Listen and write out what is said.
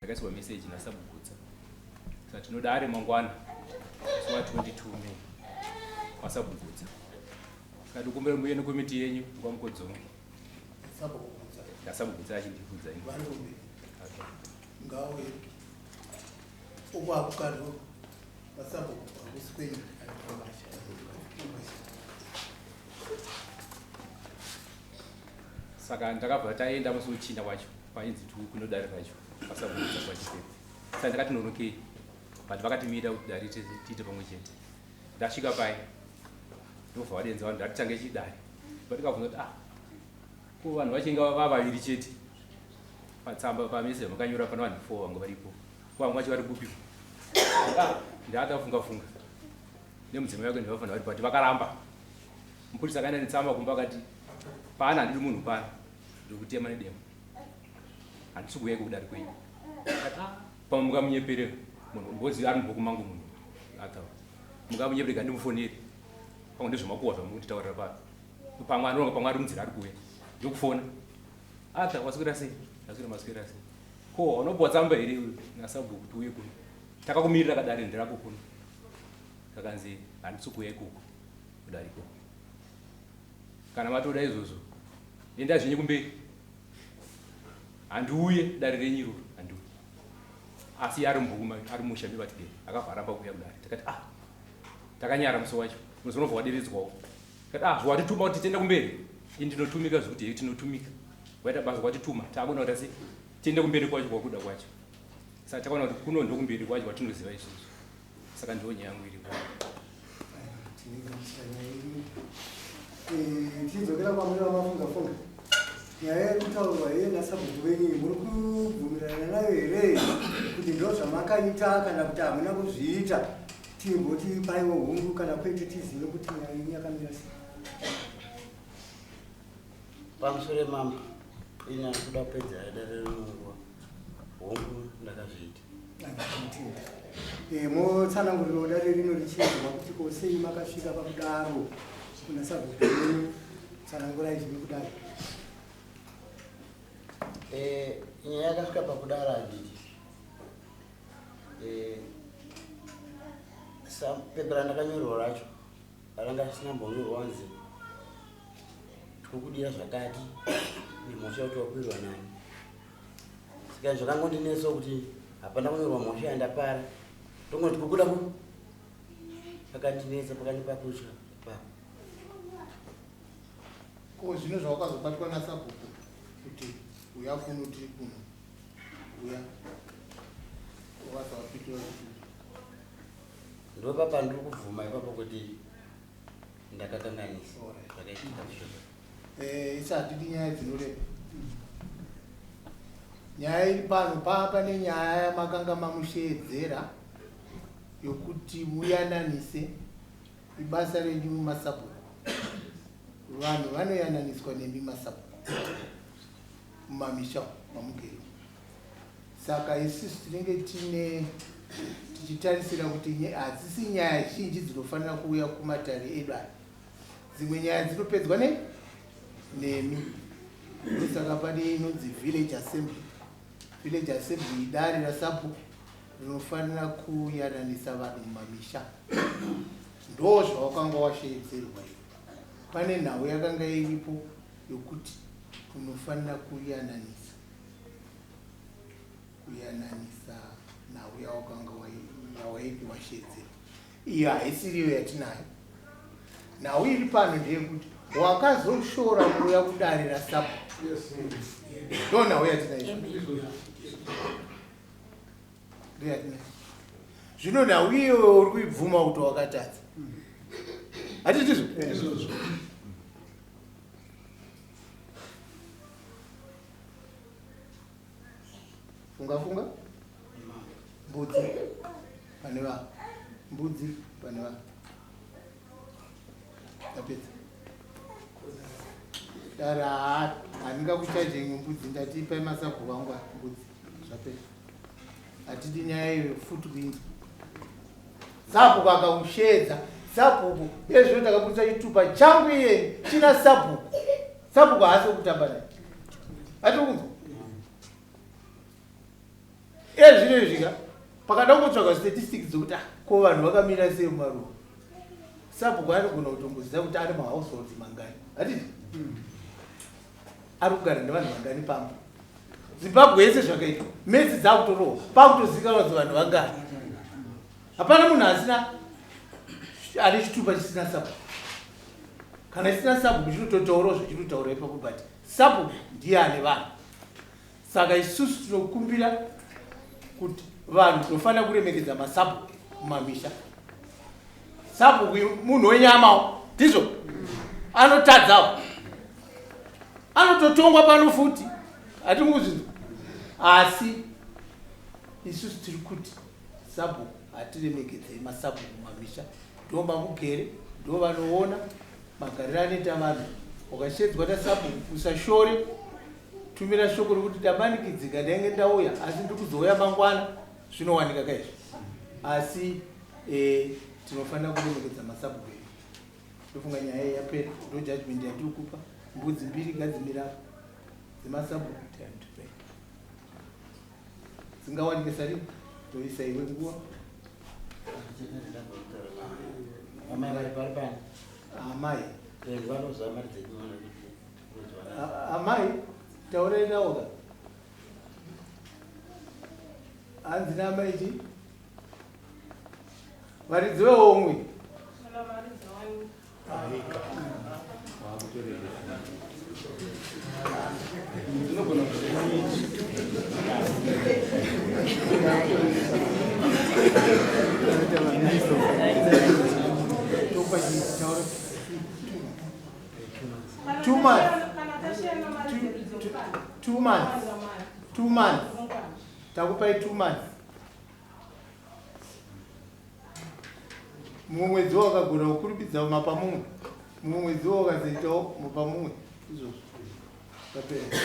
Ndakaisirwa message naSabugutsa saka tinoda ari mangwana musi wa 22 May kwaSabugutsa saka ndikumbira muye nekomiti yenyu kwaMukodzongi. Sabugutsa. NaSabugutsa achindibvunza ini. Vari kumberi. Okay. Ngauye. Uko hakukadwo. Vasabhuku hakusi kwenyu. Saka ndakabva taenda musi wechina wacho painzi kunodare racho pasabudza pachiperi. Saka ndakati nonokei but vakatimira kuti dare tiite pamwe chete. Ndasvika pai ndobva vadenza vanhu ndatitange chidare. But ndikabvunza kuti ah ko vanhu vacho inga vavaviri chete patsamba pamese makanyora pana vanhu 4 vanga varipo. Ko vamwe vacho vari kupi? Ah ndatafunga funga nemudzimai wake ndivafanira vari but vakaramba. Mupurisa akaenda netsamba kumba akati paana handidi munhu pano ndikutema nedemo handisi kuuya kudare kwenyu. Ah, pamwe mukamunyepere munhu ngozi ari mubhuku mangu munhu ataura mukamunyepere gandimufoneri pamwe ndezvemakuhwa zvamukunditaurira pano pamwe anoronga pamwe ari munzira ari kuuya ndokufona Arthur waswera sei ndaswera maswera sei ko unopiwa tsamba here iwe nasabhuku kuti uye kuno takakumirira kadare nderako kuno kakanzi handisi kuuya ikoko kudare ikoko kana matoda izvozvo endai zvenyu kumberi handiuye dare renyu iroro handiuye asi ari mubhuku ari musha mevatigere akabva aramba kuuya kudare takati ah takanyara musi wacho unozonobva waderedzwawo kati ah zvatituma kuti tiende kumberi ini ndinotumika zvekuti hei tinotumika waita basa kwatituma takuona kuti asi tiende kumberi kwacho kwakuda kwacho saka takaona kuti kuno ndokumberi kwacho kwatinoziva isusu saka ndiwo nyaya yangu iripo. Tinogamuchira nyaya yenyu. Eh, tichidzokera kwamuri vamafunga funga nyaya iri kutaurwa iye nasabhuku venyu iyi muri kubvumirana nayo here kuti ndo zvamakaita kana kuti hamuna kuzviita timboti paiwo hungu kana kwete tizive kuti nyaya yenyu yakamira sei. Pamusoro mambo, ini handikuda kupedza dare rinonguva. Hongu ndakazviita. Eh, motsanangurirawo dare rino richinzwa kuti ko sei makasvika pakudaro kuna sabhuku wenyu tsanangurai zviri kudai. Eh, nyaya yakasvika pakudaro handiti. Eh, pepa randakanyorerwa racho ranga risina mbonyorwa nzi tikukudira zvakati nemhosva yekuti wakwirwa nani saka zvakangondinetsa kuti hapana kunyorwa mhosva yandapara tongoti kukuda ku pakandinetsa pakandipa kutya ipapo. Ko zvino zvawakazobatwa nasabhuku kuti uya kuno tiri kuno uya wakazovapindura kuti Ndopa pandiri kubvuma ipapo kuti ndakakanganisa zvakaitika zvishoto. Eh, isi hatidi nyaya dzinoreba. Nyaya iri pano paa pane nyaya yamakanga mamusheedzera yokuti muyananise ibasa renyu masabhuku. Vanhu vanoyananiswa nemi masabhuku mumamisha mamugere. Saka isusu tinenge tine tichitarisira kuti hadzisi nyaya zhinji dzinofanira kuuya kumatare edu aya. Dzimwe nyaya dzinopedzwa ne nemi. Ndosaka pane inonzi village assembly. Village assembly idare rasabhuku rinofanira kuyananisa vanhu mumamisha. Ndo zvawakanga washeedzerwa iwe. Pane nhau yakanga iripo yokuti unofanira kuyananisa. Kuyananisa nhau yawakanga yawainge washeedzerwa. Iyo haisiriyo yatinayo. Nhau iri pano ndeyekuti wakazoshora kuuya kudare rasabhuku. Ndo nhau yatinayo. Ndo yatinayo. Zvino nhau iyoyo uri kuibvuma kuti wakatadza. Hatiti ndizvo? Funga funga. Mbudzi pane va. Mbudzi pane va. Tapedza. Dara handingakuchaje imwe mbudzi ndati ipai masabhuku vangu aya mbudzi. Zvapera. Hatidi nyaya iyoyo futi kuinzwa. Sabhuku akausheedza sabhuku ezvo ndakabudisa chitupa changu iyeni china sabhuku. Sabhuku haasi wekutamba naye. Hatiri kunzwa. Ezvino izvi ka pakada kungotsvaga statistics dzokuti ah, ko vanhu vakamira sei mumaruwa, sabhuku anogona kutongoziva kuti ari mahouseholds mangani, hatiti? Ari kugara nevanhu vangani pamba. Zimbabwe yese zvakaitwa, metsi dzakutorohwa, pakutozivikanwa kuti vanhu vangani. Hapana munhu asina ane chitupa chisina sabhuku. Kana chisina sabhuku chinototaurawo zvachinotaura ipapo, but sabhuku ndiye ane vanhu. Saka isusu tinokumbira kuti vanhu tinofanira kuremekedza masabhuku mumamisha. Sabhuku munhu wenyamawo, ndizvo anotadzawo, anototongwa pano futi, hatinguzvinzwa. Asi isusu tiri kuti sabhuku hatiremekedzei masabhuku mumamisha, ndo mamugere, ndo vanoona magariro anoita vanhu. Wakashedzwa nasabhuku usashore, tumira shoko rekuti ndamanikidzika, ndainge ndauya asi ndiri kuzouya mangwana. Zvinowanika kaizvi, asi tinofanira kuremekedza masabhuku edu. Ndofunga nyaya iyi yapera, ndo judgment yatiri kupa. Mbudzi mbiri ngadzimira dzemasabhuku dzingawanike sarini, toisa iwe nguva. Amai vari pari pani? Amai. Vanoziva mari dzedu. Amai, taurai nawo ka. Hanzi naamai chi varidzi vehomwe. 2 months, 2 months, 2 months, takupai 2 months. Mumwe mwedzi wakagona kukurumidza mapa mumwe, mumwe mwedzi wakazoitawo mapa mumwe. Izvozvo tapera.